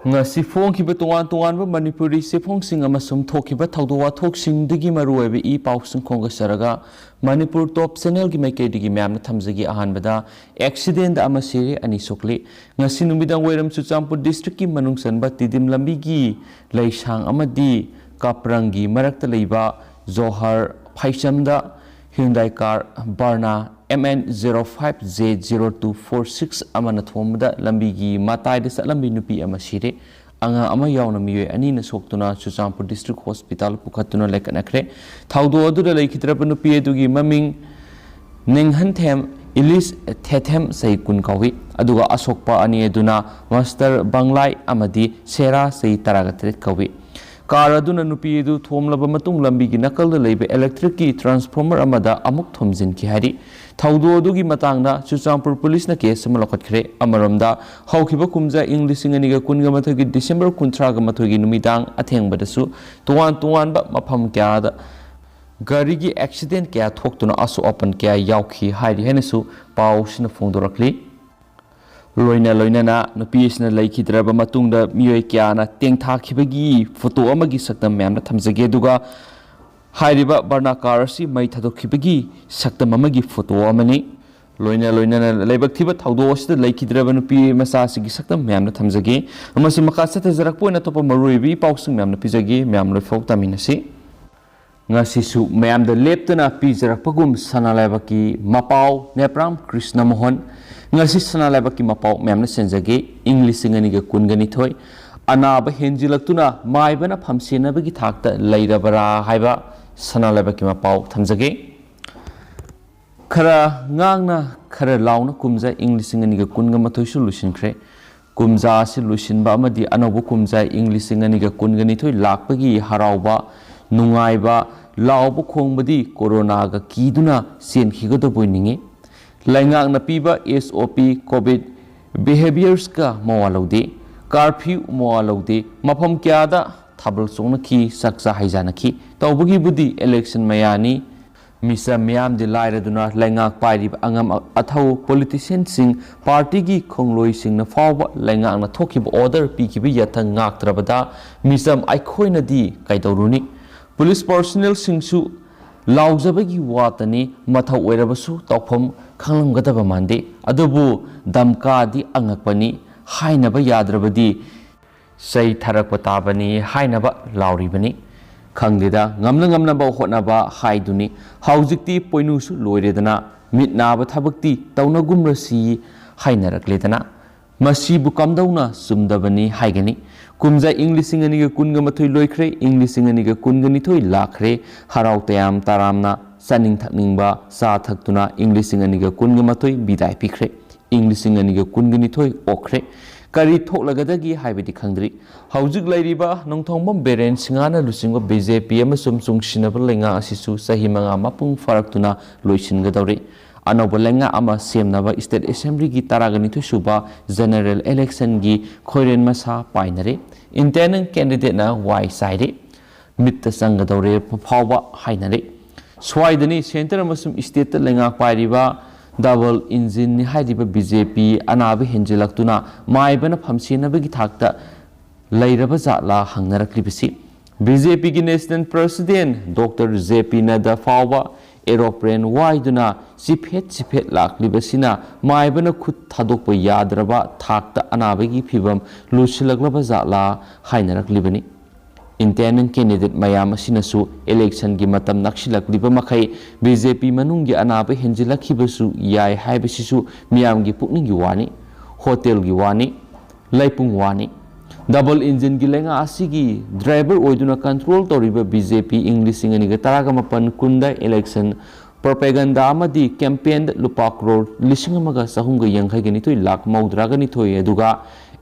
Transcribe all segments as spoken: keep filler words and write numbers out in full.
ꯉꯁꯤ ꯐꯣꯡꯈꯤꯕ ꯇꯣꯉꯥꯟ ꯇꯣꯉꯥꯟꯕ ꯃꯅꯤꯄꯨꯔꯤ ꯆꯦꯐꯣꯡꯁꯤꯡ ꯑꯃꯁꯨꯡ ꯊꯣꯛꯈꯤꯕ ꯊꯧꯗꯣꯛ ꯋꯥꯊꯣꯛꯁꯤꯡꯗꯒꯤ ꯃꯔꯨꯑꯣꯏꯕ ꯏ ꯄꯥꯎꯁꯤꯡ ꯈꯣꯝꯒꯠꯆꯔꯒ ꯃꯅꯤꯄꯨꯔ ꯇꯣꯞ ꯆꯦꯅꯦꯜꯒꯤ ꯃꯥꯏꯀꯩꯗꯒꯤ ꯃꯌꯥꯝꯅ ꯊꯝꯖꯒꯦ꯫ ꯑꯍꯥꯟꯕꯗ, ꯑꯦꯛꯁꯤꯗꯦꯟꯗ ꯑꯃ ꯁꯤꯔꯦ, ꯑꯅꯤ ꯁꯣꯛꯂꯤ꯫ ꯉꯁꯤ ꯅꯨꯃꯤꯗꯥꯡ ꯋꯥꯏꯔꯝ ꯆꯨꯔꯆꯥꯟꯄꯨꯔ ꯗꯤꯁꯇ꯭ꯔꯤꯛꯀꯤ ꯃꯅꯨꯡ ꯆꯟꯕ ꯇꯤꯗꯤꯝ ꯂꯝꯕꯤꯒꯤ ꯂꯩꯁꯥꯡ ꯑꯃꯗꯤ ꯀꯥꯄ꯭ꯔꯪꯒꯤ ꯃꯔꯛꯇ ꯂꯩꯕ ꯖꯣꯍꯔ ꯐꯥꯏꯆꯝꯗ ꯍ꯭ꯌꯨꯟꯗꯥꯏ ꯀꯥꯔ ꯕꯔꯅꯥ M N zero five J zero two four six ꯑꯃꯅ ꯊꯣꯝꯕꯗ ꯂꯝꯕꯤꯒꯤ ꯃꯇꯥꯏꯗ ꯆꯠꯂꯝꯕꯤ ꯅꯨꯄꯤ ꯑꯃ ꯁꯤꯔꯦ꯫ ꯑꯉꯥꯡ ꯑꯃ ꯌꯥꯎꯅ ꯃꯤꯑꯣꯏ ꯑꯅꯤꯅ ꯁꯣꯛꯇꯨꯅ ꯆꯨꯔꯆꯥꯟꯄꯨꯔ ꯗꯤꯁꯇ꯭ꯔꯤꯛ ꯍꯣꯁꯄꯤꯇꯥꯜ ꯄꯨꯈꯠꯇꯨꯅ ꯂꯩꯈꯠꯅꯈ꯭ꯔꯦ꯫ ꯊꯧꯗꯣꯛ ꯑꯗꯨꯗ ꯂꯩꯈꯤꯗ꯭ꯔꯕ ꯅꯨꯄꯤ ꯑꯗꯨꯒꯤ ꯃꯃꯤꯡ ꯅꯦꯡꯍꯟꯊꯦꯝ ꯏꯂꯤꯁ ꯊꯦꯊꯦꯝ, ꯆꯍꯤ ꯀꯨꯟ ꯀꯧꯏ꯫ ꯑꯗꯨꯒ ꯑꯁꯣꯛꯄ ꯑꯅꯤ ꯑꯗꯨꯅ ꯃꯥꯁꯇꯔ ꯕꯪꯂꯥꯏ ꯑꯃꯗꯤ ꯁꯦꯔꯥ, ꯆꯍꯤ ꯇꯔꯥꯒ ꯇꯔꯦꯠ ꯀꯧꯏ꯫ ꯀꯥꯔ ꯑꯗꯨꯅ ꯅꯨꯄꯤ ꯑꯗꯨ ꯊꯣꯝꯂꯕ ꯃꯇꯨꯡ ꯂꯝꯕꯤꯒꯤ ꯅꯥꯀꯜꯗ ꯂꯩꯕ ꯏꯂꯦꯛꯇ꯭ꯔꯤꯛꯀꯤ ꯇ꯭ꯔꯥꯟꯁꯐꯣꯔꯃꯔ ꯑꯃꯗ ꯑꯃꯨꯛ ꯊꯣꯝꯖꯤꯟꯈꯤ ꯍꯥꯏꯔꯤ꯫ ꯊꯧꯗꯣꯛ ꯑꯗꯨꯒꯤ ꯃꯇꯥꯡꯗ ꯆꯨꯔꯆꯥꯟꯄꯨꯔ ꯄꯨꯂꯤꯁꯅ ꯀꯦꯁ ꯑꯃ ꯂꯧꯈꯠꯈ꯭ꯔꯦ꯫ ꯑꯃꯔꯣꯝꯗ, ꯍꯧꯈꯤꯕ ꯀꯨꯝꯖꯥ ꯏꯪ ꯂꯤꯁꯤꯡ ꯑꯅꯤꯒ ꯀꯨꯟꯒ ꯃꯥꯊꯣꯏꯒꯤ ꯗꯤꯁꯦꯝꯕꯔ ꯀꯨꯟꯊ꯭ꯔꯥꯒ ꯃꯥꯊꯣꯏꯒꯤ ꯅꯨꯃꯤꯗꯥꯡ ꯑꯊꯦꯡꯕꯗꯁꯨ ꯇꯣꯉꯥꯟ ꯇꯣꯉꯥꯟꯕ ꯃꯐꯝ ꯀꯌꯥꯗ ꯒꯥꯔꯤꯒꯤ ꯑꯦꯛꯁꯤꯗꯦꯟ ꯀꯌꯥ ꯊꯣꯛꯇꯨꯅ ꯑꯁꯣꯛ ꯑꯄꯟ ꯀꯌꯥ ꯌꯥꯎꯈꯤ ꯍꯥꯏꯔꯤ ꯍꯥꯏꯅꯁꯨ ꯄꯥꯎꯁꯤꯅ ꯐꯣꯡꯗꯣꯔꯛꯂꯤ꯫ ꯂꯣꯏꯅ ꯂꯣꯏꯅꯅ ꯅꯨꯄꯤ ꯑꯁꯤꯅ ꯂꯩꯈꯤꯗ꯭ꯔꯕ ꯃꯇꯨꯡꯗ ꯃꯤꯑꯣꯏ ꯀꯌꯥꯅ ꯇꯦꯡꯊꯥꯈꯤꯕꯒꯤ ꯐꯣꯇꯣ ꯑꯃꯒꯤ ꯁꯛꯇꯝ ꯃꯌꯥꯝꯅ ꯊꯝꯖꯒꯦ꯫ ꯑꯗꯨꯒ ꯍꯥꯏꯔꯤꯕ ꯕꯔꯅꯥ ꯀꯥꯔ ꯑꯁꯤ ꯃꯩ ꯊꯥꯗꯣꯛꯈꯤꯕꯒꯤ ꯁꯛꯇꯝ ꯑꯃꯒꯤ ꯐꯣꯇꯣ ꯑꯃꯅꯤ꯫ ꯂꯣꯏꯅ ꯂꯣꯏꯅꯅ ꯂꯥꯏꯕꯛ ꯊꯤꯕ ꯊꯧꯗꯣꯛ ꯑꯁꯤꯗ ꯂꯩꯈꯤꯗ꯭ꯔꯕ ꯅꯨꯄꯤ ꯃꯆꯥ ꯑꯁꯤꯒꯤ ꯁꯛꯇꯝ ꯃꯌꯥꯝꯅ ꯊꯝꯖꯒꯦ꯫ ꯑꯃꯁꯨꯡ ꯃꯈꯥ ꯆꯠꯊꯖꯔꯛꯄ ꯑꯣꯏꯅ ꯑꯇꯣꯞꯄ ꯃꯔꯨꯑꯣꯏꯕ ꯏ ꯄꯥꯎꯁꯤꯡ ꯃꯌꯥꯝꯅ ꯄꯤꯖꯒꯦ꯫ ꯃꯌꯥꯝ ꯂꯣꯏꯐꯥꯎ ꯇꯥꯃꯤꯟꯅꯁꯤ꯫ ꯉꯁꯤꯁꯨ ꯃꯌꯥꯝꯗ ꯂꯦꯞꯇꯅ ꯄꯤꯖꯔꯛꯄꯒꯨꯝ ꯁꯅꯥ ꯂꯩꯕꯥꯛꯀꯤ ꯃꯄꯥꯎ ꯅꯦꯄ꯭ꯔꯥꯝ ꯀ꯭ꯔꯤꯁꯅ ꯃꯣꯍꯟ꯫ ꯉꯁꯤ ꯁꯅꯥ ꯂꯩꯕꯥꯛꯀꯤ ꯃꯄꯥꯎ ꯃꯌꯥꯝꯅ ꯁꯦꯟꯖꯒꯦ꯫ ꯏꯪ ꯂꯤꯁꯤꯡ ꯑꯅꯤꯒ ꯀꯨꯟꯒ ꯅꯤꯊꯣꯏ, ꯑꯅꯥꯕ ꯍꯦꯟꯖꯤꯜꯂꯛꯇꯨꯅ ꯃꯥꯏꯕꯅ ꯐꯝꯁꯦꯟꯅꯕꯒꯤ ꯊꯥꯛꯇ ꯂꯩꯔꯕꯔꯥ ꯍꯥꯏꯕ ꯁꯅꯥ ꯂꯩꯕꯥꯛꯀꯤ ꯃꯄꯥꯎ ꯊꯝꯖꯒꯦ꯫ ꯈꯔ ꯉꯥꯡꯅ ꯈꯔ ꯂꯥꯎꯅ ꯀꯨꯝꯖꯥ ꯏꯪ ꯂꯤꯁꯤꯡ ꯑꯅꯤꯒ ꯀꯨꯟꯒ ꯃꯥꯊꯣꯏꯁꯨ ꯂꯣꯏꯁꯤꯟꯈ꯭ꯔꯦ꯫ ꯀꯨꯝꯖꯥ ꯑꯁꯤ ꯂꯣꯏꯁꯤꯟꯕ ꯑꯃꯗꯤ ꯑꯅꯧꯕ ꯀꯨꯝꯖꯥ ꯏꯪ ꯂꯤꯁꯤꯡ ꯑꯅꯤꯒ ꯀꯨꯟꯒ ꯅꯤꯊꯣꯏ ꯂꯥꯛꯄꯒꯤ ꯍꯔꯥꯎꯕ, ꯅꯨꯡꯉꯥꯏꯕ, ꯂꯥꯎꯕ ꯈꯣꯡꯕꯗꯤ ꯀꯣꯔꯣꯅꯥꯒ ꯀꯤꯗꯨꯅ ꯆꯦꯟꯈꯤꯒꯗꯕꯣꯏ ꯅꯤꯡꯏ꯫ ꯂꯩꯉꯥꯛꯅ ꯄꯤꯕ S O P, COVID behaviorsꯀ ꯃꯋꯥ ꯂꯧꯗꯦ꯫ Curfew ꯃꯋꯥ ꯂꯧꯗꯦ꯫ ꯃꯐꯝ ꯀꯌꯥꯗ ꯊꯥꯕꯜ ꯆꯣꯡꯅꯈꯤ, ꯆꯥꯛꯆꯥ ꯍꯩꯖꯥꯅꯈꯤ꯫ ꯇꯧꯕꯒꯤꯕꯨꯗꯤ election ꯃꯌꯥꯅꯤ꯫ ꯃꯤꯆꯝ ꯃꯤꯌꯥꯝꯗꯤ ꯂꯥꯏꯔꯗꯨꯅ ꯂꯩꯉꯥꯛ ꯄꯥꯏꯔꯤꯕ ꯑꯉꯝ ꯑꯊꯧ ꯄꯣꯂꯤꯇꯤꯁꯤꯌꯥꯟꯁꯤꯡ, ꯄꯥꯔꯇꯤꯒꯤ ꯈꯣꯡꯂꯣꯏꯁꯤꯡꯅ ꯐꯥꯎꯕ ꯂꯩꯉꯥꯛꯅ ꯊꯣꯛꯈꯤꯕ ꯑꯣꯔꯗꯔ ꯄꯤꯈꯤꯕ ꯌꯥꯊꯪ ꯉꯥꯛꯇ꯭ꯔꯕꯗ ꯃꯤꯆꯝ ꯑꯩꯈꯣꯏꯅꯗꯤ ꯀꯩꯗꯧꯔꯨꯅꯤ? ꯄꯨꯂꯤꯁ ꯄꯥꯔꯁꯣꯅꯦꯜꯁꯤꯡꯁꯨ ꯂꯥꯎꯖꯕꯒꯤ ꯋꯥꯇꯅꯤ, ꯃꯊꯧ ꯑꯣꯏꯔꯕꯁꯨ ꯇꯧꯐꯝ ꯈꯪꯂꯝꯒꯗꯕ ꯃꯥꯟꯗꯦ꯫ ꯑꯗꯨꯕꯨ ꯗꯝꯀꯥꯗꯤ ꯑꯉꯛꯄꯅꯤ, ꯍꯥꯏꯅꯕ ꯌꯥꯗ꯭ꯔꯕꯗꯤ ꯆꯩ ꯊꯥꯔꯛꯄ ꯇꯥꯕꯅꯤ ꯍꯥꯏꯅꯕ ꯂꯥꯎꯔꯤꯕꯅꯤ꯫ ꯈꯪꯗꯦꯗ, ꯉꯝꯅ ꯉꯝꯅꯕ ꯍꯣꯠꯅꯕ ꯍꯥꯏꯗꯨꯅꯤ꯫ ꯍꯧꯖꯤꯛꯇꯤ ꯄꯣꯏꯅꯨꯁꯨ ꯂꯣꯏꯔꯦꯗꯅ, ꯃꯤꯠ ꯅꯥꯕ ꯊꯕꯛꯇꯤ ꯇꯧꯅꯒꯨꯝꯂꯁꯤ ꯍꯥꯏꯅꯔꯛꯂꯦꯗꯅ꯫ ꯃꯁꯤꯕꯨ ꯀꯝꯗꯧꯅ ꯆꯨꯝꯗꯕꯅꯤ ꯍꯥꯏꯒꯅꯤ? ꯀꯨꯝꯖꯥ ꯏꯪ ꯂꯤꯁꯤꯡ ꯑꯅꯤꯒ ꯀꯨꯟꯒ ꯃꯥꯊꯣꯏ ꯂꯣꯏꯈ꯭ꯔꯦ, ꯏꯪ ꯂꯤꯁꯤꯡ ꯑꯅꯤꯒ ꯀꯨꯟꯒ ꯅꯤꯊꯣꯏ ꯂꯥꯛꯈ꯭ꯔꯦ꯫ ꯍꯔꯥꯎ ꯇꯌꯥꯝ ꯇꯔꯥꯝꯅ ꯆꯥꯅꯤꯡ ꯊꯛꯅꯤꯡꯕ ꯆꯥ ꯊꯛꯇꯨꯅ ꯏꯪ ꯂꯤꯁꯤꯡ ꯑꯅꯤꯒ ꯀꯨꯟꯒ ꯃꯥꯊꯣꯏ ꯕꯤꯗꯥꯏ ꯄꯤꯈ꯭ꯔꯦ꯫ ꯏꯪ ꯂꯤꯁꯤꯡ ꯑꯅꯤꯒ ꯀꯨꯟꯒ ꯅꯤꯊꯣꯏ ꯑꯣꯛꯈ꯭ꯔꯦ꯫ ꯀꯔꯤ ꯊꯣꯛꯂꯒꯗꯒꯦ ꯍꯥꯏꯕꯗꯤ ꯈꯪꯗ꯭ꯔꯤ꯫ ꯍꯧꯖꯤꯛ ꯂꯩꯔꯤꯕ ꯅꯣꯡꯊꯣꯡꯕꯝ ꯕꯤꯔꯦꯟ ꯁꯤꯡꯍꯅ ꯂꯨꯆꯤꯡꯕ ꯕꯤ ꯖꯦ ꯄꯤ ꯑꯃꯁꯨꯡ ꯆꯨꯡꯁꯤꯟꯅꯕ ꯂꯩꯉꯥꯛ ꯑꯁꯤꯁꯨ ꯆꯍꯤ ꯃꯉꯥ ꯃꯄꯨꯡ ꯐꯥꯔꯛꯇꯨꯅ ꯂꯣꯏꯁꯤꯟꯒꯗꯧꯔꯤ꯫ ꯑꯅꯧꯕ ꯂꯩꯉꯥꯛ ꯑꯃ ꯁꯦꯝꯅꯕ ꯁ꯭ꯇꯦꯠ ꯑꯦꯁꯦꯝꯕ꯭ꯂꯤꯒꯤ ꯇꯔꯥꯒ ꯅꯤꯊꯣꯏ ꯁꯨꯕ ꯖꯦꯅꯔꯦꯜ ꯏꯂꯦꯛꯁꯟꯒꯤ ꯈꯣꯏꯔꯦꯟ ꯃꯁꯥ ꯄꯥꯏꯅꯔꯦ꯫ ꯏꯟꯇꯔꯅꯦꯜ ꯀꯦꯟꯗꯤꯗꯦꯠꯅ ꯋꯥꯏ ꯆꯥꯏꯔꯦ꯫ ꯃꯤꯠꯇ ꯆꯪꯒꯗꯧꯔꯦ ꯐꯥꯎꯕ ꯍꯥꯏꯅꯔꯦ꯫ ꯁ꯭ꯋꯥꯏꯗꯅꯤ ꯁꯦꯟꯇꯔ ꯑꯃꯁꯨꯡ ꯁ꯭ꯇꯦꯠꯇ ꯂꯩꯉꯥꯛ ꯄꯥꯏꯔꯤꯕ ꯗꯕꯜ ꯏꯟꯖꯤꯟꯅꯤ ꯍꯥꯏꯔꯤꯕ ꯕꯤ ꯖꯦ ꯄꯤ ꯑꯅꯥꯕ ꯍꯦꯟꯖꯤꯜꯂꯛꯇꯨꯅ ꯃꯥꯏꯕꯅ ꯐꯝꯁꯦꯟꯅꯕꯒꯤ ꯊꯥꯛꯇ ꯂꯩꯔꯕ ꯖꯥꯠꯂꯥ ꯍꯪꯅꯔꯛꯂꯤꯕꯁꯤ꯫ ꯕꯤ ꯖꯦ ꯄꯤꯒꯤ ꯅꯦꯁꯅꯦꯜ ꯄ꯭ꯔꯁꯤꯗꯦꯟ ꯗꯣꯛꯇꯔ ꯖꯦ ꯄꯤ ꯅꯗ꯭ꯗꯥ ꯐꯥꯎꯕ ꯑꯦꯔꯣꯄ꯭ꯂꯦꯟ ꯋꯥꯏꯗꯨꯅ ꯆꯤꯐꯦꯠ ꯆꯤꯐꯦꯠ ꯂꯥꯛꯂꯤꯕꯁꯤꯅ ꯃꯥꯏꯕꯅ ꯈꯨꯠ ꯊꯥꯗꯣꯛꯄ ꯌꯥꯗ꯭ꯔꯕ ꯊꯥꯛꯇ ꯑꯅꯥꯕꯒꯤ ꯐꯤꯚꯝ ꯂꯨꯁꯤꯜꯂꯛꯂꯕ ꯖꯥꯠꯂꯥ ꯍꯥꯏꯅꯔꯛꯂꯤꯕꯅꯤ꯫ ꯏꯟꯇꯔꯅꯦꯜ ꯀꯦꯟꯗꯤꯗꯦꯠ ꯃꯌꯥꯝ ꯑꯁꯤꯅꯁꯨ ꯏꯂꯦꯛꯁꯟꯒꯤ ꯃꯇꯝ ꯅꯛꯁꯤꯜꯂꯛꯂꯤꯕ ꯃꯈꯩ ꯕꯤ ꯖꯦ ꯄꯤ ꯃꯅꯨꯡꯒꯤ ꯑꯅꯥꯕ ꯍꯦꯟꯖꯤꯜꯂꯛꯈꯤꯕꯁꯨ ꯌꯥꯏ ꯍꯥꯏꯕꯁꯤꯁꯨ ꯃꯤꯌꯥꯝꯒꯤ ꯄꯨꯛꯅꯤꯡꯒꯤ ꯋꯥꯅꯤ, ꯍꯣꯇꯦꯜꯒꯤ ꯋꯥꯅꯤ, ꯂꯩꯄꯨꯡ ꯋꯥꯅꯤ꯫ ꯗꯕꯜ ꯏꯟꯖꯤꯟꯒꯤ ꯂꯩꯉꯥꯛ ꯑꯁꯤꯒꯤ ꯗ꯭ꯔꯥꯏꯚꯔ ꯑꯣꯏꯗꯨꯅ ꯀꯟꯇ꯭ꯔꯣꯜ ꯇꯧꯔꯤꯕ ꯕꯤ ꯖꯦ ꯄꯤ ꯏꯪ ꯂꯤꯁꯤꯡ ꯑꯅꯤꯒ ꯇꯔꯥꯒ ꯃꯥꯄꯟ ꯀꯨꯟꯗ ꯏꯂꯦꯛꯁꯟ ꯄ꯭ꯔꯣꯄꯦꯒꯟꯗꯥ ꯑꯃꯗꯤ ꯀꯦꯝꯄꯦꯟꯗ ꯂꯨꯄꯥ ꯀ꯭ꯔꯣꯔ ꯂꯤꯁꯤꯡ ꯑꯃꯒ ꯆꯍꯨꯝꯒ ꯌꯥꯡꯈꯩꯒ ꯅꯤꯊꯣꯏ ꯂꯥꯛ ꯃꯧꯗ꯭ꯔꯥꯒ ꯅꯤꯊꯣꯏ, ꯑꯗꯨꯒ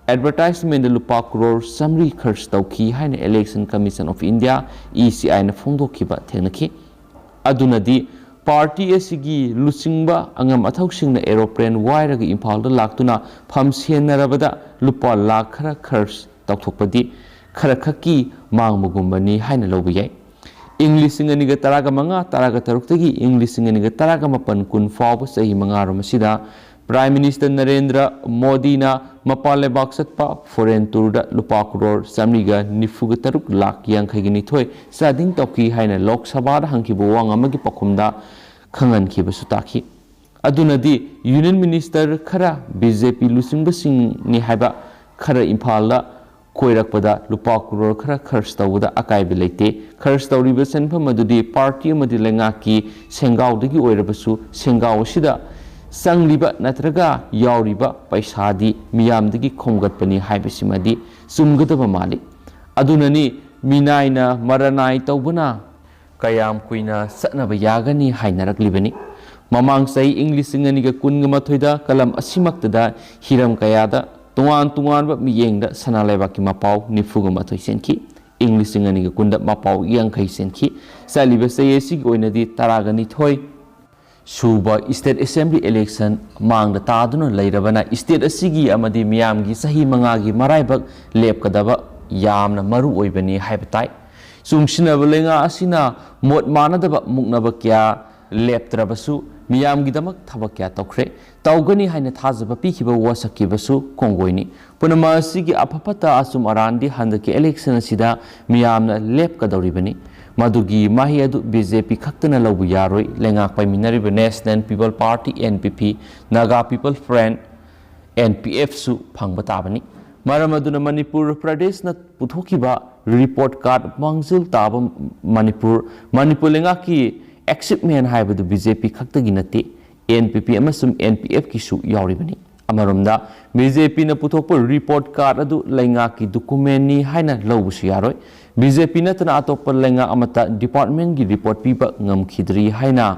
ꯑꯦꯗꯚꯔꯇꯥꯏꯖꯃꯦꯟꯗ ꯂꯨꯄꯥ ꯀ꯭ꯔꯣꯔ ꯆꯥꯃꯔꯤ ꯈꯔꯆ ꯇꯧꯈꯤ ꯍꯥꯏꯅ election commission of India, E ꯁꯤ ꯑꯥꯏꯅ ꯐꯣꯡꯗꯣꯛꯈꯤꯕ ꯊꯦꯡꯅꯈꯤ꯫ ꯑꯗꯨꯅꯗꯤ ꯄꯥꯔꯇꯤ ꯑꯁꯤꯒꯤ ꯂꯨꯆꯤꯡꯕ ꯑꯉꯝ ꯑꯊꯧꯁꯤꯡꯅ ꯑꯦꯔꯣꯄ꯭ꯂꯦꯟ ꯋꯥꯏꯔꯒ ꯏꯝꯐꯥꯜꯗ ꯂꯥꯛꯇꯨꯅ ꯐꯝ ꯁꯦꯟꯅꯔꯕꯗ ꯂꯨꯄꯥ ꯂꯥꯛ ꯈꯔ ꯈꯔꯆ ꯇꯧꯊꯣꯛꯄꯗꯤ ꯈꯔ ꯈꯛꯀꯤ ꯃꯥꯡꯕꯒꯨꯝꯕꯅꯤ ꯍꯥꯏꯅ ꯂꯧꯕ ꯌꯥꯏ꯫ ꯏꯪ ꯂꯤꯁꯤꯡ ꯑꯅꯤꯒ ꯇꯔꯥꯒ ꯃꯉꯥ, ꯇꯔꯥꯒ ꯇꯔꯨꯛꯇꯒꯤ ꯏꯪ ꯂꯤꯁꯤꯡ ꯑꯅꯤꯒ ꯇꯔꯥꯒ ꯃꯥꯄꯟ ꯀꯨꯟ ꯐꯥꯎꯕ ꯆꯍꯤ ꯃꯉꯥꯔꯣꯝ ꯑꯁꯤꯗ Prime Minister ꯅꯔꯦꯟꯗ꯭ꯔ ꯃꯣꯗꯤꯅ ꯃꯄꯥꯟ ꯂꯩꯕꯥꯛ ꯆꯠꯄ, foreign tourꯗ ꯂꯨꯄꯥ ꯀ꯭ꯔꯣꯔ ꯆꯥꯃꯔꯤꯒ ꯅꯤꯐꯨꯒ ꯇꯔꯨꯛ ꯂꯥꯈ ꯌꯥꯡꯈꯩꯒ ꯅꯤꯊꯣꯏ ꯆꯥꯗꯤꯡ ꯇꯧꯈꯤ ꯍꯥꯏꯅ ꯂꯣꯛ ꯁꯚꯥꯗ ꯍꯪꯈꯤꯕ ꯋꯥ ꯑꯃꯒꯤ ꯄꯥꯎꯈꯨꯝꯗ ꯈꯪꯍꯟꯈꯤꯕꯁꯨ ꯇꯥꯈꯤ꯫ ꯑꯗꯨꯅꯗꯤ Union Minister ꯈꯔ, ꯕꯤ ꯖꯦ ꯄꯤ ꯂꯨꯆꯤꯡꯕꯁꯤꯡꯅꯤ ꯍꯥꯏꯕ ꯈꯔ ꯏꯝꯐꯥꯜꯗ ꯀꯣꯏꯔꯛꯄꯗ ꯂꯨꯄꯥ ꯀ꯭ꯔꯣꯔ ꯈꯔ ꯈꯔꯆ ꯇꯧꯕꯗ ꯑꯀꯥꯏꯕ ꯂꯩꯇꯦ꯫ ꯈꯔꯆ ꯇꯧꯔꯤꯕ ꯁꯦꯟꯐꯝ ꯑꯗꯨꯗꯤ party ꯑꯃꯗꯤ ꯂꯩꯉꯥꯛꯀꯤ ꯁꯦꯟꯒꯥꯎꯗꯒꯤ ꯑꯣꯏꯔꯕꯁꯨ, ꯁꯦꯟꯒꯥꯎ ꯑꯁꯤꯗ ꯆꯪꯂꯤꯕ ꯅꯠꯇ꯭ꯔꯒ ꯌꯥꯎꯔꯤꯕ ꯄꯩꯁꯥꯗꯤ ꯃꯤꯌꯥꯝꯗꯒꯤ ꯈꯣꯝꯒꯠꯄꯅꯤ ꯍꯥꯏꯕꯁꯤꯃꯗꯤ ꯆꯨꯝꯒꯗꯕ ꯃꯥꯜꯂꯤ꯫ ꯑꯗꯨꯅꯅꯤ ꯃꯤꯅꯥꯏꯅ ꯃꯔꯅꯥꯏ ꯇꯧꯕꯅ ꯀꯌꯥꯝ ꯀꯨꯏꯅ ꯆꯠꯅꯕ ꯌꯥꯒꯅꯤ ꯍꯥꯏꯅꯔꯛꯂꯤꯕꯅꯤ꯫ ꯃꯃꯥꯡ ꯆꯍꯤ ꯏꯪ ꯂꯤꯁꯤꯡ ꯑꯅꯤꯒ ꯀꯨꯟꯒ ꯃꯥꯊꯣꯏꯗ ꯀꯂꯝ ꯑꯁꯤꯃꯛꯇꯗ ꯍꯤꯔꯝ ꯀꯌꯥꯗ ꯇꯣꯉꯥꯟ ꯇꯣꯉꯥꯟꯕ ꯃꯤꯠꯌꯦꯡꯗ ꯁꯅꯥ ꯂꯩꯕꯥꯛꯀꯤ ꯃꯄꯥꯎ ꯅꯤꯐꯨꯒ ꯃꯥꯊꯣꯏ ꯆꯦꯟꯈꯤ꯫ ꯏꯪ ꯂꯤꯁꯤꯡ ꯑꯅꯤꯒ ꯀꯨꯟꯗ ꯃꯄꯥꯎ ꯌꯥꯡꯈꯩ ꯆꯦꯟꯈꯤ꯫ ꯆꯠꯂꯤꯕ ꯆꯍꯤ ꯑꯁꯤꯒꯤ ꯑꯣꯏꯅꯗꯤ ꯇꯔꯥꯒ ꯅꯤꯊꯣꯏ ꯁꯨꯕ State Assembly election ꯃꯥꯡꯗ ꯇꯥꯗꯨꯅ ꯂꯩꯔꯕꯅ, state ꯑꯁꯤꯒꯤ ꯑꯃꯗꯤ ꯃꯤꯌꯥꯝꯒꯤ ꯆꯍꯤ ꯃꯉꯥꯒꯤ ꯃꯔꯥꯏꯕꯛ ꯂꯦꯞꯀꯗꯕ ꯌꯥꯝꯅ ꯃꯔꯨ ꯑꯣꯏꯕꯅꯤ ꯍꯥꯏꯕ ꯇꯥꯏ꯫ ꯆꯨꯡꯁꯤꯟꯅꯕ ꯂꯩꯉꯥꯛ ꯑꯁꯤꯅ ꯃꯣꯠ ꯃꯥꯟꯅꯗꯕ ꯃꯨꯛꯅꯕ ꯀꯌꯥ ꯂꯦꯞꯇ꯭ꯔꯕꯁꯨ, ꯃꯤꯌꯥꯝꯒꯤꯗꯃꯛ ꯊꯕꯛ ꯀꯌꯥ ꯇꯧꯈ꯭ꯔꯦ, ꯇꯧꯒꯅꯤ ꯍꯥꯏꯅ ꯊꯥꯖꯕ ꯄꯤꯈꯤꯕ ꯋꯥꯁꯛꯈꯤꯕꯁꯨ ꯀꯣꯡꯒꯣꯏꯅꯤ꯫ ꯄꯨꯝꯅꯃꯛ ꯑꯁꯤꯒꯤ ꯑꯐ ꯐꯠꯇ ꯑꯆꯨꯝ ꯑꯔꯥꯟꯗꯤ ꯍꯟꯗꯛꯀꯤ election ꯑꯁꯤꯗ ꯃꯤꯌꯥꯝꯅ ꯂꯦꯞꯀꯗꯧꯔꯤꯕꯅꯤ꯫ ꯃꯗꯨꯒꯤ ꯃꯍꯩ ꯑꯗꯨ ꯕꯤ ꯖꯦ ꯄꯤ ꯈꯛꯇꯅ ꯂꯧꯕ ꯌꯥꯔꯣꯏ꯫ ꯂꯩꯉꯥꯛ ꯄꯥꯏꯃꯤꯟꯅꯔꯤꯕ National People Party, N P P, Naga People Front, N P F ꯁꯨ ꯐꯪꯕ ꯇꯥꯕꯅꯤ꯫ ꯃꯔꯝ ꯑꯗꯨꯅ ꯃꯅꯤꯄꯨꯔ ꯄ꯭ꯔꯗꯦꯁꯅ ꯄꯨꯊꯣꯛꯈꯤꯕ report card, ꯃꯥꯡꯖꯤꯜ ꯇꯥꯕ ꯃꯅꯤꯄꯨꯔ, ꯃꯅꯤꯄꯨꯔ ꯂꯩꯉꯥꯛꯀꯤ achievement ꯍꯥꯏꯕꯗꯨ ꯕꯤ ꯖꯦ ꯄꯤ ꯈꯛꯇꯒꯤ ꯅꯠꯇꯦ, N P P ꯑꯃꯁꯨꯡ N P F ꯀꯤꯁꯨ ꯌꯥꯎꯔꯤꯕꯅꯤ꯫ ꯑꯃꯔꯣꯝꯗ, ꯕꯤ ꯖꯦ ꯄꯤꯅ ꯄꯨꯊꯣꯛꯄ report card ꯑꯗꯨ ꯂꯩꯉꯥꯛꯀꯤ document ꯅꯤ ꯍꯥꯏꯅ ꯂꯧꯕꯁꯨ ꯌꯥꯔꯣꯏ꯫ ꯕꯤ ꯖꯦ ꯄꯤ ꯅꯠꯇꯅ ꯑꯇꯣꯞꯄ ꯂꯩꯉꯥꯛ ꯑꯃꯠꯇ department ꯀꯤ report ꯄꯤꯕ ꯉꯝꯈꯤꯗ꯭ꯔꯤ ꯍꯥꯏꯅ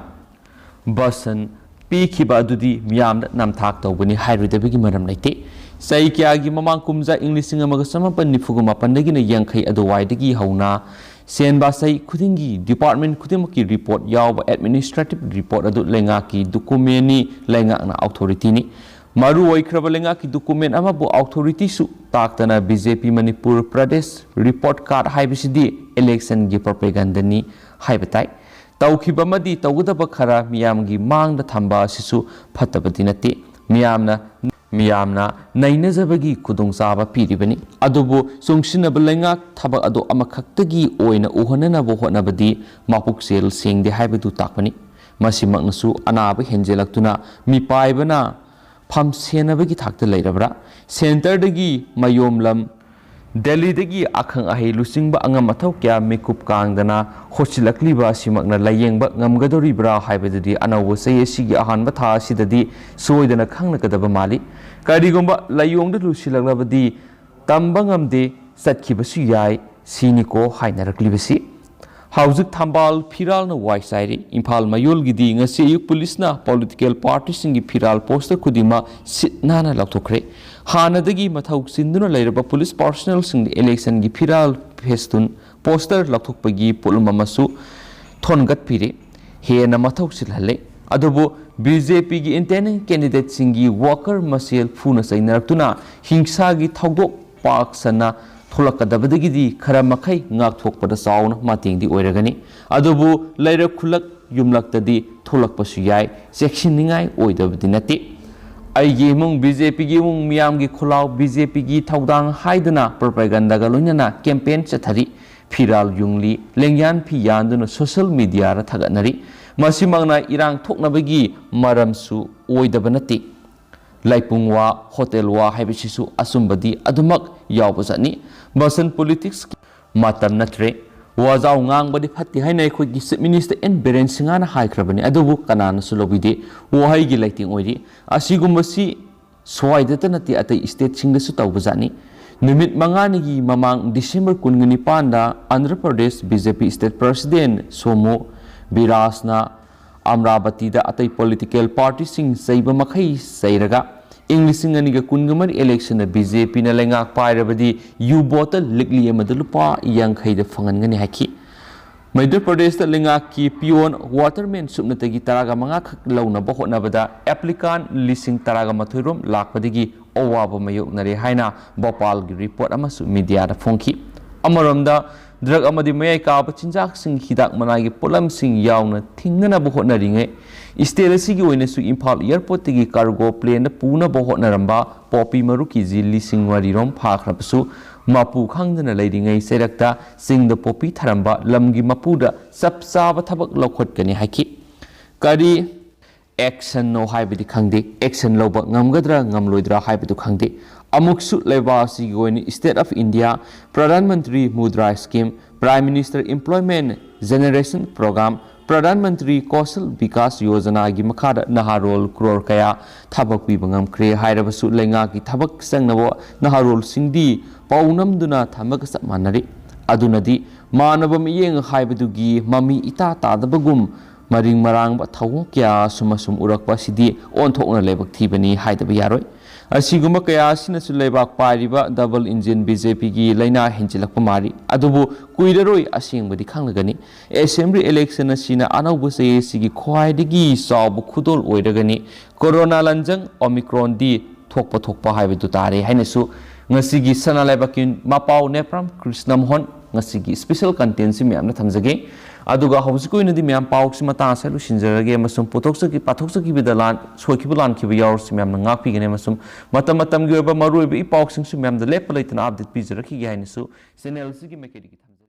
ꯚꯥꯁꯟ ꯄꯤꯈꯤꯕ ꯑꯗꯨꯗꯤ ꯃꯤꯌꯥꯝꯗ ꯅꯝꯊꯥꯛ ꯇꯧꯕꯅꯤ ꯍꯥꯏꯔꯣꯏꯗꯕꯒꯤ ꯃꯔꯝ ꯂꯩꯇꯦ꯫ ꯆꯍꯤ ꯀꯌꯥꯒꯤ ꯃꯃꯥꯡ, ꯀꯨꯝꯖꯥ ꯏꯪ ꯂꯤꯁꯤꯡ ꯑꯃꯒ ꯆꯃꯥꯄꯟ ꯅꯤꯐꯨꯒ ꯃꯥꯄꯟꯗꯒꯤꯅ ꯌꯥꯡꯈꯩ ꯑꯗꯨꯋꯥꯏꯗꯒꯤ ꯍꯧꯅ ꯁꯦꯟꯕ ꯆꯍꯤ ꯈꯨꯗꯤꯡꯒꯤ department ꯈꯨꯗꯤꯡꯃꯛꯀꯤ report ꯌꯥꯎꯕ administrative report ꯑꯗꯨ ꯂꯩꯉꯥꯛꯀꯤ document ꯅꯤ, ꯂꯩꯉꯥꯛꯅ authority ꯅꯤ꯫ ꯃꯔꯨ ꯑꯣꯏꯈ꯭ꯔꯕ ꯂꯩꯉꯥꯛꯀꯤ document ꯑꯃꯕꯨ authorityꯁꯨ ꯇꯥꯛꯇꯅ BJP Manipur Pradesh report card ꯍꯥꯏꯕꯁꯤꯗꯤ electionꯒꯤ propagandaꯅꯤ ꯍꯥꯏꯕ ꯇꯥꯏ꯫ ꯇꯧꯈꯤꯕ ꯑꯃꯗꯤ ꯇꯧꯒꯗꯕ ꯈꯔ ꯃꯤꯌꯥꯝꯒꯤ ꯃꯥꯡꯗ ꯊꯝꯕ ꯑꯁꯤꯁꯨ ꯐꯠꯇꯕꯗꯤ ꯅꯠꯇꯦ꯫ ꯃꯤꯌꯥꯝꯅ, ꯃꯤꯌꯥꯝꯅ ꯅꯩꯅꯖꯕꯒꯤ ꯈꯨꯗꯣꯡꯆꯥꯕ ꯄꯤꯔꯤꯕꯅꯤ꯫ ꯑꯗꯨꯕꯨ ꯆꯨꯡꯁꯤꯟꯅꯕ ꯂꯩꯉꯥꯛ ꯊꯕꯛ ꯑꯗꯨ ꯑꯃꯈꯛꯇꯒꯤ ꯑꯣꯏꯅ ꯎꯍꯟꯅꯅꯕ ꯍꯣꯠꯅꯕꯗꯤ ꯃꯄꯨꯛꯆꯦꯜ ꯁꯦꯡꯗꯦ ꯍꯥꯏꯕꯗꯨ ꯇꯥꯛꯄꯅꯤ꯫ ꯃꯁꯤꯃꯛꯅꯁꯨ ꯑꯅꯥꯕ ꯍꯦꯟꯖꯤꯜꯂꯛꯇꯨꯅ ꯃꯤꯄꯥꯏꯕꯅ ꯐꯝ ꯁꯦꯟꯅꯕꯒꯤ ꯊꯥꯛꯇ ꯂꯩꯔꯕ꯭ꯔꯥ? Centreꯗꯒꯤ ꯃꯌꯣꯝꯂꯝ, ꯗꯦꯜꯂꯤꯗꯒꯤ ꯑꯈꯪ ꯑꯍꯩ ꯂꯨꯆꯤꯡꯕ ꯑꯉꯝ ꯑꯊꯧ ꯀꯌꯥ ꯃꯤꯀꯨꯞ ꯀꯥꯡꯗꯅ ꯍꯣꯠꯆꯤꯜꯂꯛꯂꯤꯕ ꯑꯁꯤꯃꯛꯅ ꯂꯥꯌꯦꯡꯕ ꯉꯝꯒꯗꯧꯔꯤꯕ꯭ꯔꯥ ꯍꯥꯏꯕꯗꯨꯗꯤ ꯑꯅꯧꯕ ꯆꯍꯤ ꯑꯁꯤꯒꯤ ꯑꯍꯥꯟꯕ ꯊꯥ ꯑꯁꯤꯗꯗꯤ ꯁꯣꯏꯗꯅ ꯈꯪꯂꯒꯗꯕ ꯃꯥꯜꯂꯤ꯫ ꯀꯔꯤꯒꯨꯝꯕ ꯂꯥꯏꯑꯣꯡꯗ ꯂꯨꯁꯤꯜꯂꯛꯂꯕꯗꯤ ꯇꯝꯕ ꯉꯝꯗꯦ, ꯆꯠꯈꯤꯕꯁꯨ ꯌꯥꯏ, ꯁꯤꯅꯤꯀꯣ ꯍꯥꯏꯅꯔꯛꯂꯤꯕꯁꯤ꯫ ꯍꯧꯖꯤꯛ ꯊꯝꯕꯥꯜ ꯐꯤꯔꯥꯜꯅ ꯋꯥꯏ ꯆꯥꯏꯔꯤ꯫ ꯏꯝꯐꯥꯜ ꯃꯌꯣꯜꯒꯤꯗꯤ ꯉꯁꯤ ꯑꯌꯨꯛ ꯄꯨꯂꯤꯁꯅ political partyꯁꯤꯡꯒꯤ ꯐꯤꯔꯥꯜ poster ꯈꯨꯗꯤꯡꯃꯛ ꯁꯤꯠ ꯅꯥꯟꯅ ꯂꯧꯊꯣꯛꯈ꯭ꯔꯦ꯫ ꯍꯥꯟꯅꯗꯒꯤ ꯃꯊꯧ ꯆꯤꯟꯗꯨꯅ ꯂꯩꯔꯕ ꯄꯨꯂꯤꯁ personnelꯁꯤꯡꯅ electionꯒꯤ ꯐꯤꯔꯥꯜ ꯐꯦꯁꯇꯨꯟ poster ꯂꯧꯊꯣꯛꯄꯒꯤ ꯄꯣꯠꯂꯨꯝ ꯑꯃꯁꯨ ꯊꯣꯟꯒꯠꯄꯤꯔꯦ꯫ ꯍꯦꯟꯅ ꯃꯊꯧ ꯆꯤꯜꯍꯜꯂꯦ꯫ ꯑꯗꯨꯕꯨ BJPꯒꯤ internal candidateꯁꯤꯡꯒꯤ worker ꯃꯁꯦꯜ ꯐꯨꯅ ꯆꯩꯅꯔꯛꯇꯨꯅ ꯍꯤꯡꯁꯥꯒꯤ ꯊꯧꯗꯣꯛ ꯄꯥꯛ ꯁꯟꯅ ꯊꯣꯛꯂꯛꯀꯗꯕꯗꯒꯤꯗꯤ ꯈꯔ ꯃꯈꯩ ꯉꯥꯛꯊꯣꯛꯄꯗ ꯆꯥꯎꯅ ꯃꯇꯦꯡꯗꯤ ꯑꯣꯏꯔꯒꯅꯤ꯫ ꯑꯗꯨꯕꯨ ꯂꯩꯔꯛ ꯈꯨꯜꯂꯛ ꯌꯨꯝꯂꯛꯇꯗꯤ ꯊꯣꯛꯂꯛꯄꯁꯨ ꯌꯥꯏ, ꯆꯦꯛꯁꯤꯟꯅꯤꯡꯉꯥꯏ ꯑꯣꯏꯗꯕꯗꯤ ꯅꯠꯇꯦ꯫ ꯑꯩꯒꯤ ꯏꯃꯨꯡ, BJPꯒꯤ ꯏꯃꯨꯡ, ꯃꯤꯌꯥꯝꯒꯤ ꯈꯨꯜꯂꯥꯎ, BJPꯒꯤ ꯊꯧꯗꯥꯡ ꯍꯥꯏꯗꯨꯅ propagandaꯒ ꯂꯣꯏꯅꯅ campaign ꯆꯠꯊꯔꯤ꯫ ꯐꯤꯔꯥꯜ ꯌꯨꯡꯂꯤ, ꯂꯦꯡꯌꯥꯟ ꯐꯤ ꯌꯥꯟꯗꯨꯅ social mediaꯗ ꯊꯥꯒꯠꯅꯔꯤ꯫ ꯃꯁꯤꯃꯛꯅ ꯏꯔꯥꯡ ꯊꯣꯛꯅꯕꯒꯤ ꯃꯔꯝꯁꯨ ꯑꯣꯏꯗꯕ ꯅꯠꯇꯦ꯫ ꯂꯥꯏꯄꯨꯡ ꯋꯥ, ꯍꯣꯇꯦꯜ ꯋꯥ ꯍꯥꯏꯕꯁꯤꯁꯨ ꯑꯆꯨꯝꯕꯗꯤ ꯑꯗꯨꯃꯛ ꯌꯥꯎꯕꯖꯥꯠꯅꯤ꯫ ꯕꯁꯟ politics ꯃꯇꯝ ꯅꯠꯇ꯭ꯔꯦ꯫ ꯋꯥꯖꯥꯎ ꯉꯥꯡꯕꯗꯤ ꯐꯠꯇꯦ ꯍꯥꯏꯅ ꯑꯩꯈꯣꯏꯒꯤ Chief Minister N ꯕꯤꯔꯦꯟ ꯁꯤꯡꯍꯅ ꯍꯥꯏꯈ꯭ꯔꯕꯅꯤ, ꯑꯗꯨꯕꯨ ꯀꯅꯥꯅꯁꯨ ꯂꯧꯕꯤꯗꯦ꯫ ꯋꯥꯍꯩꯒꯤ ꯂꯩꯇꯦꯡ ꯑꯣꯏꯔꯤ꯫ ꯑꯁꯤꯒꯨꯝꯕꯁꯤ ꯁ꯭ꯋꯥꯏꯗꯇ ꯅꯠꯇꯦ, ꯑꯇꯩ stateꯁꯤꯡꯗꯁꯨ ꯇꯧꯕꯖꯥꯠꯅꯤ꯫ ꯅꯨꯃꯤꯠ ꯃꯉꯥꯅꯤꯒꯤ ꯃꯃꯥꯡ December ꯀꯨꯟꯒ ꯅꯤꯄꯥꯟꯗ Andhra Pradesh BJP state president ꯁꯣꯃꯨ ꯕꯤꯔꯥꯖꯅ ꯑꯃꯔꯥꯕꯇꯤꯗ ꯑꯇꯩ political partyꯁꯤꯡ ꯆꯩꯕ ꯃꯈꯩ ꯆꯩꯔꯒ ꯏꯪ ꯂꯤꯁꯤꯡ ꯑꯅꯤꯒ ꯀꯨꯟꯒ ꯃꯔꯤ electionꯗ BJPꯅ ꯂꯩꯉꯥꯛ ꯄꯥꯏꯔꯕꯗꯤ ꯌꯨ bottle ꯂꯤꯛꯂꯤ ꯑꯃꯗ ꯂꯨꯄꯥ ꯌꯥꯡꯈꯩꯗ ꯐꯪꯍꯟꯒꯅꯤ ꯍꯥꯏꯈꯤ꯫ ꯃꯙ꯭ꯌ ꯄ꯭ꯔꯗꯦꯁꯇ ꯂꯩꯉꯥꯛꯀꯤ ꯄꯤꯌꯣꯟ ꯋꯥꯇꯔꯃꯦꯟ ꯁꯨꯞꯅꯇꯒꯤ ꯇꯔꯥꯒ ꯃꯉꯥ ꯈꯛ ꯂꯧꯅꯕ ꯍꯣꯠꯅꯕꯗ ꯑꯦꯄ꯭ꯂꯤꯀꯥꯟ ꯂꯤꯁꯤꯡ ꯇꯔꯥꯒ ꯃꯥꯊꯣꯏ ꯔꯣꯝ ꯂꯥꯛꯄꯗꯒꯤ ꯑꯋꯥꯕ ꯃꯥꯌꯣꯛꯅꯔꯦ ꯍꯥꯏꯅ ꯚꯣꯄꯥꯜꯒꯤ ꯔꯤꯄꯣꯔꯠ ꯑꯃꯁꯨ ꯃꯤꯗꯤꯌꯥꯗ ꯐꯣꯡꯈꯤ꯫ ꯑꯃꯔꯣꯝꯗ, ꯗ꯭ꯔꯒ ꯑꯃꯗꯤ ꯃꯌꯥꯏ ꯀꯥꯕ ꯆꯤꯟꯖꯥꯛꯁꯤꯡ, ꯍꯤꯗꯥꯛ ꯃꯅꯥꯒꯤ ꯄꯣꯠꯂꯝꯁꯤꯡ ꯌꯥꯎꯅ ꯊꯤꯡꯅꯅꯕ ꯍꯣꯠꯅꯔꯤꯉꯩ, ꯁ꯭ꯇꯦꯠ ꯑꯁꯤꯒꯤ ꯑꯣꯏꯅꯁꯨ ꯏꯝꯐꯥꯜ ꯑꯦꯌꯔꯄꯣꯔꯠꯇꯒꯤ ꯀꯥꯔꯒꯣ ꯄ꯭ꯂꯦꯟꯗ ꯄꯨꯅꯕ ꯍꯣꯠꯅꯔꯝꯕ ꯄꯣꯄꯤ ꯃꯔꯨ ꯀꯦꯖꯤ ꯂꯤꯁꯤꯡ ꯃꯔꯤ ꯔꯣꯝ ꯐꯥꯈ꯭ꯔꯕꯁꯨ, ꯃꯄꯨ ꯈꯪꯗꯅ ꯂꯩꯔꯤꯉꯩ ꯆꯩꯔꯛꯇ ꯆꯤꯡꯗ ꯄꯣꯄꯤ ꯊꯥꯔꯝꯕ ꯂꯝꯒꯤ ꯃꯄꯨꯗ ꯆꯞ ꯆꯥꯕ ꯊꯕꯛ ꯂꯧꯈꯠꯀꯅꯤ ꯍꯥꯏꯈꯤ꯫ ꯀꯔꯤ ꯑꯦꯛꯁꯟꯅꯣ ꯍꯥꯏꯕꯗꯤ ꯈꯪꯗꯦ, ꯑꯦꯛꯁꯟ ꯂꯧꯕ ꯉꯝꯒꯗ꯭ꯔꯥ ꯉꯝꯂꯣꯏꯗ꯭ꯔꯥ ꯍꯥꯏꯕꯗꯨ ꯈꯪꯗꯦ꯫ ꯑꯃꯨꯛꯁꯨ ꯂꯩꯕꯥꯛ ꯑꯁꯤꯒꯤ ꯑꯣꯏꯅ State of India, Pradhan Mantri Mudra Scheme, Prime Minister Employment Generation Program, Pradhan Mantri Kaushal Vikas Yojanaꯒꯤ ꯃꯈꯥꯗ ꯅꯍꯥꯔꯣꯜ ꯀ꯭ꯔꯣꯔ ꯀꯌꯥ ꯊꯕꯛ ꯄꯤꯕ ꯉꯝꯈ꯭ꯔꯦ ꯍꯥꯏꯔꯕꯁꯨ, ꯂꯩꯉꯥꯛꯀꯤ ꯊꯕꯛ ꯆꯪꯅꯕ ꯅꯍꯥꯔꯣꯜꯁꯤꯡꯗꯤ ꯄꯥꯎ ꯅꯝꯗꯨꯅ ꯊꯝꯕꯒ ꯆꯞ ꯃꯥꯟꯅꯔꯤ꯫ ꯑꯗꯨꯅꯗꯤ ꯃꯥꯟꯅꯕ ꯃꯤꯠꯌꯦꯡ ꯍꯥꯏꯕꯗꯨꯒꯤ ꯃꯃꯤ ꯏꯇꯥ ꯇꯥꯗꯕꯒꯨꯝ, ꯃꯔꯤꯡ ꯃꯔꯥꯡꯕ ꯊꯧꯑꯣꯡ ꯀꯌꯥ ꯑꯁꯨꯝ ꯑꯁꯨꯝ ꯎꯔꯛꯄ ꯑꯁꯤꯗꯤ ꯑꯣꯟꯊꯣꯛꯅ ꯂꯥꯏꯕꯛ ꯊꯤꯕꯅꯤ ꯍꯥꯏꯗꯕ ꯌꯥꯔꯣꯏ꯫ ꯑꯁꯤꯒꯨꯝꯕ ꯀꯌꯥ ꯑꯁꯤꯅꯁꯨ ꯂꯩꯕꯥꯛ ꯄꯥꯏꯔꯤꯕ ꯗꯕꯜ ꯏꯟꯖꯤꯟ ꯕꯤ ꯖꯦ ꯄꯤꯒꯤ ꯂꯩꯅꯥ ꯍꯦꯟꯖꯤꯜꯂꯛꯄ ꯃꯥꯜꯂꯤ꯫ ꯑꯗꯨꯕꯨ ꯀꯨꯏꯔꯔꯣꯏ, ꯑꯁꯦꯡꯕꯗꯤ ꯈꯪꯂꯒꯅꯤ꯫ ꯑꯦꯁꯦꯝꯕ꯭ꯂꯤ ꯏꯂꯦꯛꯁꯟ ꯑꯁꯤꯅ ꯑꯅꯧꯕ ꯆꯍꯤ ꯑꯁꯤꯒꯤ ꯈ꯭ꯋꯥꯏꯗꯒꯤ ꯆꯥꯎꯕ ꯈꯨꯗꯣꯜ ꯑꯣꯏꯔꯒꯅꯤ꯫ ꯀꯣꯔꯣꯅꯥ ꯂꯥꯟꯖꯪ ꯑꯣꯃꯤꯀ꯭ꯔꯣꯟꯗꯤ ꯊꯣꯛꯄ ꯊꯣꯛꯄ ꯍꯥꯏꯕꯗꯨ ꯇꯥꯔꯦ ꯍꯥꯏꯅꯁꯨ ꯉꯁꯤꯒꯤ ꯁꯅꯥ ꯂꯩꯕꯥꯛꯀꯤ ꯃꯄꯥꯎ ꯅꯦꯄ꯭ꯔꯥꯝ ꯀ꯭ꯔꯤꯁꯅ ꯃꯣꯍꯟ ꯉꯁꯤꯒꯤ ꯁ꯭ꯄꯦꯁꯦꯜ ꯀꯟꯇꯦꯟꯁꯤ ꯃꯌꯥꯝꯅ ꯊꯝꯖꯒꯦ꯫ ꯑꯗꯨꯒ ꯍꯧꯖꯤꯛꯀꯤ ꯑꯣꯏꯅꯗꯤ ꯃꯌꯥꯝ ꯄꯥꯎꯁꯤ ꯃꯇꯥꯡ ꯑꯁꯤꯗ ꯂꯣꯏꯁꯤꯟꯖꯔꯒꯦ, ꯑꯃꯁꯨꯡ ꯄꯨꯊꯣꯛꯆꯈꯤ-, ꯄꯥꯊꯣꯛꯆꯈꯤꯕꯗ ꯂꯥꯟ-, ꯁꯣꯏꯈꯤꯕ ꯂꯥꯟꯈꯤꯕ ꯌꯥꯎꯔꯁꯨ ꯃꯌꯥꯝꯅ ꯉꯥꯛꯄꯤꯒꯅꯤ, ꯑꯃꯁꯨꯡ ꯃꯇꯝ ꯃꯇꯝꯒꯤ ꯑꯣꯏꯕ ꯃꯔꯨꯑꯣꯏꯕ ꯏ ꯄꯥꯎꯁꯤꯡꯁꯨ ꯃꯌꯥꯝꯗ ꯂꯦꯞꯄ ꯂꯩꯇꯅ ꯑꯞꯗꯦꯠ ꯄꯤꯖꯔꯛꯈꯤꯒꯦ ꯍꯥꯏꯅꯁꯨ ꯆꯦꯅꯦꯜꯁꯤꯒꯤ ꯃꯥꯏꯀꯩꯗꯒꯤ ꯊꯝꯖꯒꯦ꯫